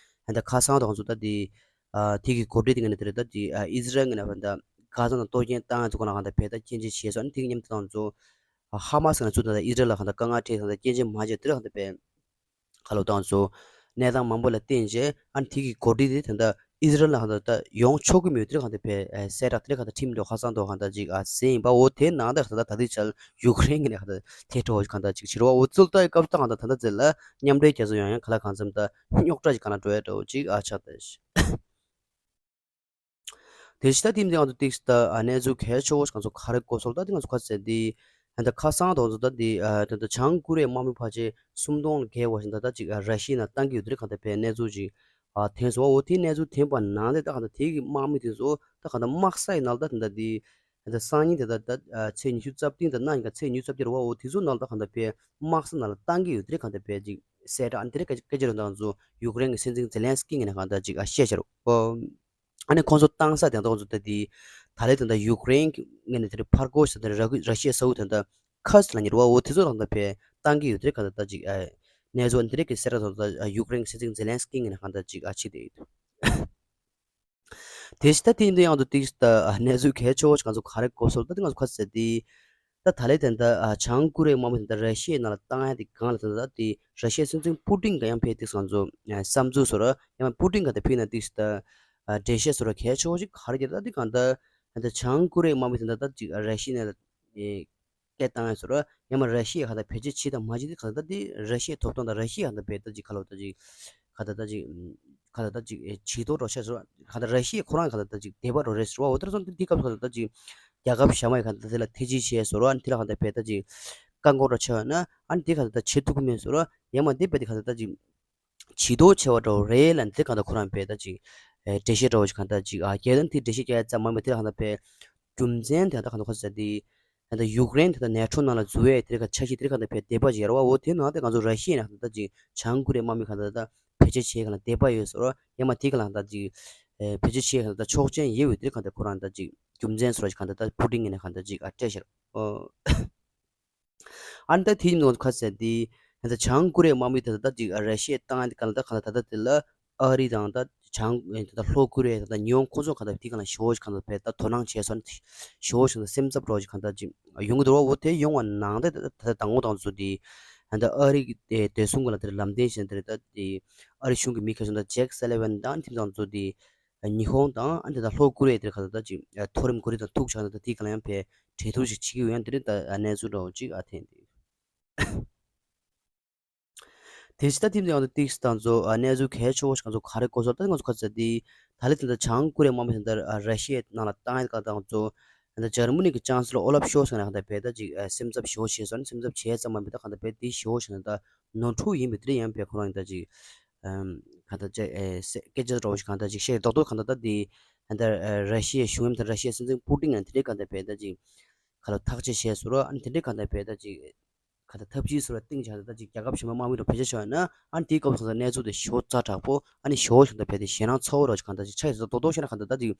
ད་ཁ་སང་དང་ང་ཚོ་ད་དེ་ཨ་དེ་གི་གོ་སྒྲིག་དེ་ངས་ནས་དེ་རེད་ད་ཅིག་ཨ་ཨི་ཟི་རལ་ངས་ནས་ད་གྷ་ཟ་ནང་གཏོར་སྐྱོན་བཏང་ཡ་ཚོ་ཁོ་ན་གང་ལྟར་བས་ད་སྐྱོན་བརྗོད་བྱས་སོང་། ཨ་ནི་དེ་གི་མཉམ་དུ་ད་ང་ཚོ་ཧ་མ་སི་ནས་ཚུར་ད་ཨི་ཟི་རལ་ལ་གང་ལྟར་དཀའ་ངལ་འཕྲད་ད་སྐྱོན་བརྗོད་མ་བྱས་དེ་ར་གང་ལྟར་བས་ཁ་ལོ་ད་ང་ཚོ་གནས་སྟངས་མང་པོ་ལ་བརྟེན་བྱས་ཨ་ནི་དེ་གི་གོ་སྒྲིག་དེ་ད་ལྟ་ཨི་ཟི་རལ་ལ་གང་ལྟར་ད་ཡོང་ཆོག་གི་མེད་དེ་ར་གང་ལྟར་བས་གསལ་བསྒྲགས་དེ་ར་གང་ལྟར་ཁྲིམས་འགྲོ་ཁ་སང་དུ་གང་ལྟར་ཅིག་ཨ་ཟེར་ཡིན་པ། འོ་དེ་ནང་ད་གང་ལྟར་ད་དེ་ཆ་ལ་ཡུཀ་རེན་གི་ནས་གང་ལྟར་དེ་འགྲོ་གང་ལྟར་ཅིག་བྱེད་རོགས། འོ་ཚུལ་ལྟ་ཡི་སྐབས་སུ་ད་གང་ལྟར་ད་དེ་ལ་མཉམ་འབྲེལ་རྒྱལ་ཚོགས་ཡང་ཡང་ག་ལ་གང་འཚམ་ད་རྙོག་དྲ་ཞིག་གང་ལ་འགྲོ་ཡ་འདྲ་བོ་ཅིག་ཨ་ཆགས་ད། དེ་ཕྱི་ད་དེ་མིན་ང་ཚོ་ཏིག་ད་གནས་ཚུལ་གལ་ཆེ་བོ་ཞིག་ང་ཚོ་ག་རེ་གོ་སོང་ད་དེ་ང་ཚོ་ག་ཚད་དེ་ད་ཁ་སང་དང་ཚོ་ད་དེ་ད་ད་བྱང་ཀོ་རི་ཡའི་དམག་མི་ཕལ་ཆེར་སུམ་སྟོང་ལ་བརྒལ་བ་ཞིག་ད་ད་ཅིག་ར་ཤི་ཡའི་ནང་བཏང་གི་ཡོད་དེ་རེད། གང་ལྟར་བས་གནས་ཚུལ་ཅིག་ཐོན་སོང་བ། འོ་དེ་གནས་ཚུལ་ཐོན་པ་ནང་ལས་ད་གང་ལྟར་དེ་གི་དམག་མི་དེ་ཚོ་ད་གང་ལྟར་དམག་ས་ཡི་ནང་ལ་ད་ད་དེ་ད་སང་ཉིན་དེ་ད་ད་ཚེས་ཉི་ཤུ་རྩ་བདུན་དང་གནངས་ཉིན་ག་ཚེས་ཉི་ཤུ་རྩ་བརྒྱད་རེད་བ། འོ་དེ་ཚོ་ནང་ལ་ད་གང་ལྟར་བས་དམག་ས་ནང་ལ་བཏང་གི་ཡོད་དེ་རེད། གང་ལྟར་བས་ཅིག་གསལ་བསྒྲགས་ཨ་ནི་དེ་རིང་སྐད་ཆ་རེ་དང་ཚོ་ཡུཀ་རེན་གྱི་སྲིད་འཛིན་ཛེ་ལན་སི་ཀི་ངོས་ནས་གང་ལྟར་ཅིག་ཨ་བཤད་བྱ་རོགས། ཨ་ནི་ཁོང་ཚོ་བཏང་ས་དེ་ཚོ་ད་དེ་ད་ལས་དེ་ད་ཡུཀ་རེན་གྱི་ངོས་ནས་དེ་རིང་ཕར་རྒོལ་བྱས་ད་ར་ར་ཤི་ཡའི་ས་ཁུལ་དེ་ད་ཁར་སི་ལབ་མཁན་རེད་བ། འོ་དེ་ཚོ་རང་ད་བས་བཏང་གི་ཡོད་དེ་རེད། གང་ལྟར་ད་ཅིག་ཨ་གནས་ཚུལ་དེ་རིང་གི་གསལ་བསྒྲགས་ཚོ་ད་ཡུཀ་རེན་གྱི་སྲིད་འཛིན་ཛེ་ལན་སི་ཀི་ངོས་ནས་གང་ལྟར་ཅིག་ཨ་བྱས་ཏེ་ཡོད། དེ་ཕྱི་ད་དེ་ཡིན་དུས་ཡང་དུ་ཏིག་ད་གནས་ཚུལ་གལ་ཆེ་བོ་ཞིག་ང་ཚོ་ག་རེ་གོ་སོང་ད་དེ་ང་ཚོ་ཁ་ཟེར་དེ། ད་ད་ལས་དེ་འདྲ་བྱང་ཀོ་རི་ཡའི་དམག་མི་དེ་འདྲ་ར་ཤི་ཡའི་ནང་ལ་བཏང་ཡ་དེ་སྒང་ལ་དེ་འདྲ་ད་དེ་ར་ཤི་ཡའི་སྲིད་འཛིན་པུ་ཏིན་ག་ཡང་ཕེབས་ཏེ་ང་ཚོ་བསམ་ཚུལ་བཟོ་ར་ཡང་པུ་ཏིན་ག་དེ་ཕེབས་ན་ཏིག་ད་འགྲེལ་བཤད་བཟོ་ར་གལ་ཆེ་བོ་ཞིག་ག་རེ་རྒྱག་ད་དེ་གང་ད་ད་བྱང་ཀོ་རི་ཡའི་དམག་མི་དེ་འདྲ་ད་ཅིག་ར་ཤི་ཡའི་ནང་ལ་སྐད་བཏང་ཡ་བཟོ་ར་ཡང་མ་ར་ཤི་ཡའི་ག་ད་བེད་སྤྱོད་བྱེད་དང་མ་བྱེད་དེ་ག་ད་དེ་ར་ཤི་ཡའི་ཐོབ་ཐང་དང་ར་ཤི་ཡའི་ག་ད་བེད་ད་ཅིག་ག་ལ་ད་ཅིག་ག་ད་ད་ཅིག་ག་ད་ད་ཅིག་ཇུས་གཏོགས་འགྲོ་ཆེ་བཟོ་ར་ག་ད་ར་ཤི་ཡའི་ཁོ་རང་ག་ད་ད་ཅིག་དད་པ་འགྲོ་རེད་བཟོ་ར། འོ་དེ་སོང་དེ་སྐབས་ག་ད་ད་ཅིག་རྒྱལ་ཁབ་གཞན་མ་ཡི་ག་ད་དེ་ལ་ཐེ་ཇུས་བྱས་བཟོ་ར་ཨ་ནི་དེ་ལ་ག་ད་བེད་ད་ཅིག་བཀག་འགོག་འགྲོ་ཆེ་བ་ན་ཨ་ནི་དེ་ག་ད་ད་བྱེད་ཐུབ་ཀྱི་མེད་བཟོ་ར། ཡང་མ་དེ་བེད་དེ་ག་ད་ད་ཅིག་ཇུས་གཏོགས་ཆེ་བ་འདྲ་བོ་རེད་ལབ་ནས་དེ་གང་ལྟར་ཁོ་རང་བས་ད་ཅིག་ཨེ་འགྲེལ་བཤད་འདྲ་བོ་ཞིག་གང་ལྟར་ཅིག་ཨ་རྒྱལ་དོན་དེ་འགྲེལ་བཤད་རྒྱག་ཡ་ཙམ་མ་ཡིན་པ་དེ་ལ་གང་ལྟར་བས་རྒྱུ་མཚན་དེ་ད་གང་ལྟར་ཁོ་ཚོ་ད་དེ་ད་ལྟ་ཡུཀ་རེན་དེ་ད་ནེ་ཊོ་ནང་ལ་འཛུལ་བའི་དེ་ག་འཆར་གཞི་དེ་གང་ལྟར་བས་དད་པ་ཅིག་ཡོད་རེད་བ། འོ་དེ་ནང་དེ་ང་ཚོ་ར་ཤི་ཡའི་ནང་ད་ཅིག་བྱང་ཀོ་རི་ཡའི་དམག་མི་གང་ལྟར་ད་བེད་སྤྱོད་བྱེད་གང་ལ་དད་པ་ཡོད་ཟེར་རོ། ཡང་མ་དེ་ག་ལ་ད་ཅིག་ཨེ་བེད་སྤྱོད་བྱེད་གང་ལ་ད་ཆོག་མཆན་ཡོད་པའི་དེ་གང་ལྟར་ཁོ་རང་ད་ཅིག་རྒྱུ་མཚན་ཟེར་རོ་ཞིག་གང་ལྟར་ད་པུ་ཏིན་ངོས་ནས་གང་ལྟར་ཅིག་ཨ་སྤྲད་ཤར། ཨོ། ཨ་ནི་ད་དེ་ཡིན་ནོ་ཁ་ཟེར་དེ། ད་བྱང་ཀོ་རི་ཡའི་དམག་མི་དེ་ད་ཅིག་ར་ཤི་ཡས་བཏང་ཡ་དེ་ག་ལ་ད་ག་ལ་ད་ད་དེ་ལ་ཨ་རི་དང་ད་བྱང་ད་ལྷོ་ཀོ་རི་ཡ་ད་ད་ཉི་ཧོང་ཁོ་ཚོ་ག་ད་དེ་ག་ལ་ཞེ་བོ་ཞིག་ག་ད་བས་ད་དོ་སྣང་བྱས་སོང་། ཞེ་བོ་ཞིག་ད་སེམས་འཚབ་འདྲ་བོ་ཞིག་ག་ད་ཅིག་ཡོང་གི་འདུག་བ། འོ་དེ་ཡོང་བ་ནང་ད་ད་ད་དང་པོ་དང་ཚོ་དེ་ད་ཨ་རི་གི་དེ་བདེ་སྲུང་ག་ལ་དེ་ལམ་སྟོན་བྱས་དེ་ད་དེ་ཨ་རི་གཞུང་གི་མི་ཁ་ཤས་ད་ཇེག་སེ་ལི་ཝན་དང་དེ་དང་ཚོ་དེ། ཉི་ཧོང་དང་ཨ་ནི་ད་ལྷོ་ཀོ་རི་ཡ་དེར་ག་ད་ད་ཅིག་མཐོ་རིམ་གོ་སྒྲིག་དང་ཐུག་བྱུང་ན་ད་དེ་ག་ལ་ཡང་བས་གྲོས་བསྡུར་ཞིག་བྱེད་ཀྱི་ཡོད། ཡང་དེ་རིང་ད་གནས་ཚུལ་འདྲ་བོ་ཅིག་ཨ་ཐེན་ཏེ། དེ་ཕྱི་ད་ཐེངས་འདི་ཡང་ད་ཏིག་སི་དང་ཚོ་ཨ་གནས་ཚུལ་གལ་ཆེ་བོ་ཞིག་ང་ཚོ་ག་རེ་གོ་སོང་ད་ང་ཚོ་ག་ཚོད་དེ་ད་ལི་དེ་ད་བྱང་ཀོ་རི་ཡ་དམག་མི་དེ་ད་ར་ཤི་ཡའི་ནང་ལ་བཏང་ཡ་ག་དང་ཚོ་ད་འཇར་མ་ནི་གི་ཅང་སི་ལོ་ཨོ་ལབ་ཤོལ་ཚ་ང་ད་བས་ད་ཅིག་སེམས་འཚབ་ཞེ་བོ་བྱས་སོང་། སེམས་འཚབ་བྱས་ཙམ་མ་མི་ད་ག་ད་བས་དེ་ཞེ་བོ་ཞིག་ད་ནོར་འཁྲུལ་ཡིན་པའི་དེ་རིང་ཡང་བས་ཁོ་རང་ད་ཅིག་ག་ད་ཅིག་ཨེ་སྐད་ཆ་འདྲ་བོ་ཞིག་གང་ལྟར་ཅིག་བཤད་རྡོག་རྡོག་གང་ལྟར་ད་དེ་ཨ་ད་ར་ཤི་ཡའི་གཞུང་ཡམ་དང་ར་ཤི་ཡའི་སྲིད་འཛིན་པུ་ཏིན་ཡང་དེ་འདྲའི་གང་ལྟར་བས་ད་ཅིག་ག་ལ་ཐག་གཅོད་བྱས་ཟེར་རོ། ཨ་ནི་དེ་འདྲའི་གང་ལྟར་བས་ད་ཅིག་ག་ལ་ཐབས་ཇུས་ཟེར་བ་སྟེང་བྱས་ད་ཅིག་རྒྱལ་ཁབ་གཞན་པ་དམག་མི་འདྲ་བེད་སྤྱོད་བྱས་ན་ཨ་ནི་དེའི་སྐབས་སུ་གང་ལྟར་གནས་ཚུལ་དེ་ཞེ་བོ་ཛ་དྲག་པོ་ཨ་ནི་ཞེ་བོ་ཞིག་ད་བས་དེ་ཞེད་སྣང་ཚ་བོ་རོ་ཞིག་གང་ལྟར་ཅིག་ཆགས་ཡོད་ཟེར་རྡོག་རྡོག་བཤད་ན་གང་ལྟར་ད་ཅིག་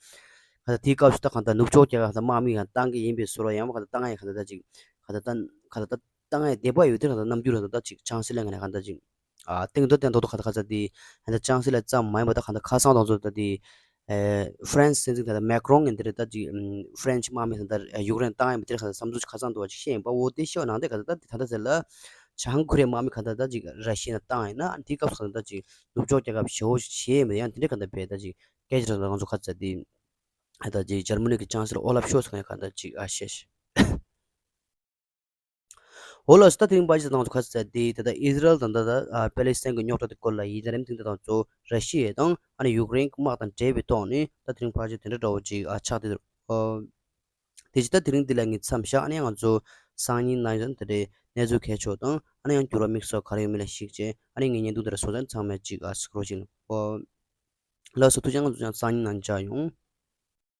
ག་ལ་དེའི་སྐབས་སུ་ད་གང་ལྟར་ནུབ་ཕྱོགས་རྒྱལ་ཁབ་དང་དམག་མི་ཡང་བཏང་གི་ཡིན་པའི་ཟེར་རོ། ཡང་མ་གང་ལྟར་བཏང་ཡ་གང་ལྟར་ད་ཅིག་ག་ལ་ད་ག་ལ་ད། བཏང་ཡ་དེ་པ་ཡོད་དེ་གང་ལྟར་རྣམ་འགྱུར་གང་ལྟར་ཅིག་ཅང་སི་ལ་ངས་ནས་གང་ལྟར་ཅིག་ཨ་སྟེང་དུ་བསྟན་ཏོག་ཏོག་གང་ལྟར་ག་ཚ་དེ་ཨ་ནི་ཅང་སི་ལ་ཙམ་མ་ཡིན་པ་ད་གང་ལྟར་ཁ་སང་དང་ཚོ་ད་དེ་ཨེ་ཧྥ་རན་སི་སྲིད་འཛིན་གང་ལྟར་མེ་ཀྲོང་ངས་འདིར་ད་ཅིག་ཧྥ་རན་སི་དམག་མི་གང་ལྟར་ཡུཀ་རེན་བཏང་ཡ་མི་དེ་གང་ལྟར་བསམ་ཚུལ་ཁ་སང་དུ་བ་ཅིག་བཤད་ཡིན་པ། འོ་དེ་ཤོད་ནང་དེ་གང་ལྟར་ད་དེ་ད་ལྟ་ཟེར་ལ་བྱང་ཀོ་རི་ཡའི་དམག་མི་གང་ལྟར་ད་ཅིག་ར་ཤི་ཡ་ན་བཏང་ཡིན་ན་ཨ་ནི་དེའི་སྐབས་སུ་གང་ལྟར་ཅིག་ནུབ་ཕྱོགས་རྒྱལ་ཁབ་ཞེ་བོ་ཞེ་ཡིན་པ་ཡང་དེ་འདྲའི་གང་ལྟར་བས་ད་ཅིག་སྐད་ཆ་རང་ང་ཚོ་ཁ་ཚ་དེ་ཨ་ད་ཅིག་འཇར་མ་ནི་གི་ཅང་སི་ལ་ཨོ་ལབ་ཤོལ་ཚ་ངས་གང་ལྟར་ཅིག་ཨ་བཤད་ཤག་འོ་ལགས་སོ། ད་དེ་རིང་ཕལ་ཆེར་ད་ང་ཚོ་ག་ཚོད་ཟེར་དེ་ད་ལྟ་ཨི་ཟི་རལ་དང་ད་ལྟ་ཨ་པེ་ལེ་སི་ཐན་གྱི་རྙོག་དྲ་དེ་སྐོར་ལ་ཡིན། ད་རིང་ཐེངས་འདི་ད་ང་ཚོ་ར་ཤི་ཡ་དང་ཨ་ནི་ཡུཀ་རེན་གྱི་དམག་དང་འབྲེལ་བའི་ཐོག་ནས་ད་དེ་རིང་ཕལ་ཆེར་དེ་འདྲ་འདྲ་བོ་ཅིག་ཨ་ཆགས་བསྡད་འདུག་ཨོ། དེ་བཞིན་ད་དེ་རིང་འདི་ལ་ངས་མཚམས་བཞག་ཨ་ནི་ང་ཚོ་སང་ཉིན་ནང་ཡང་དེ་འདྲའི་གནས་ཚུལ་གལ་ཆེ་བ་དང་ཨ་ནི་ཡང་འགྱུར་བ་དམིགས་བསལ་ག་རེ་ཡོད་མེད་ལ་གཞིགས་བྱས་ཨ་ནི་ངའི་བརྙན་ཐུང་དེ་འདྲ་བཟོ་ཚར། ཚང་མས་ཅིག་ཨ་གཟིགས་རོགས་བྱེད། ཨོ། ལགས་སོ། ཐུགས་རྗེ་ཆེ། ང་ཚོ་ཡང་སང་ཉིན་ནང་མཇལ་ཡོང་།